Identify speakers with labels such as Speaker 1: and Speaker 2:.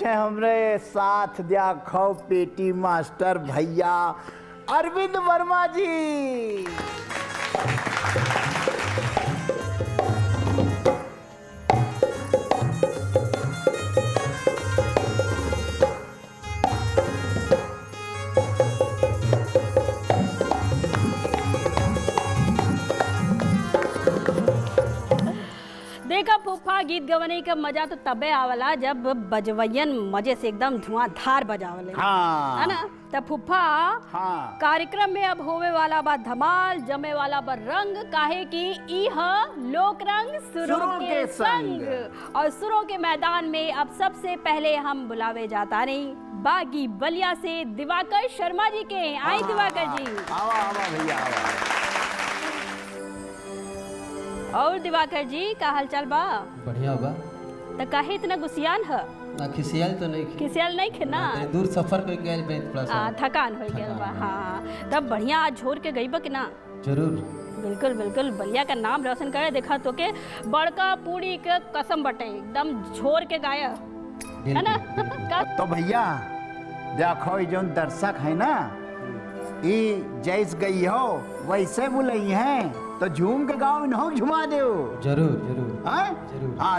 Speaker 1: है हमरे साथ देखो पेटी मास्टर भैया अरविंद वर्मा जी।
Speaker 2: देखा फूफा, गीत गवने का मजा तो तबे आवला जब बजवैयन मजे से एकदम धुआंधार बजावले।
Speaker 1: हाँ।
Speaker 2: है ना? तब फूफा,
Speaker 1: हाँ।
Speaker 2: कार्यक्रम में अब होवे वाला बा धमाल, जमे वाला बा रंग, काहे कि ई ह लोक रंग सुरों के संग। और सुरों के मैदान में अब सबसे पहले हम बुलावे जाता नहीं बागी बलिया से दिवाकर शर्मा जी के। आए दिवाकर जी।
Speaker 1: आवा आवा भैया आवा।
Speaker 2: और दिवाकर जी, का हाल चाल बा?
Speaker 3: बढ़िया बा।
Speaker 2: त काहे इतना गुसियान ह?
Speaker 3: ना, खिसियाल तो नहीं खि।
Speaker 2: खिसियाल नहीं खे ना?
Speaker 3: तनी दूर सफर करके आयल बे थोड़ा सा।
Speaker 2: थकान हो गया बा।
Speaker 3: थकान।
Speaker 2: हाँ, तब बढ़िया आज झोर के गई बा कि ना?
Speaker 3: जरूर।
Speaker 2: बिल्कुल बिल्कुल, बलिया का नाम रोशन करे। देखा तो के बड़का पूरी के कसम बटे, एकदम झोर के गाया है ना?
Speaker 3: बिल्कुल।
Speaker 2: का
Speaker 1: तो भैया देखो, ये जो दर्शक है ना, ये जैस गई हो वैसे बुलई हैं, तो झूम के गाँव इन्हों झुमा दो।
Speaker 3: जरूर जरूर।
Speaker 1: हाँ?
Speaker 3: जरूर।
Speaker 1: हाँ।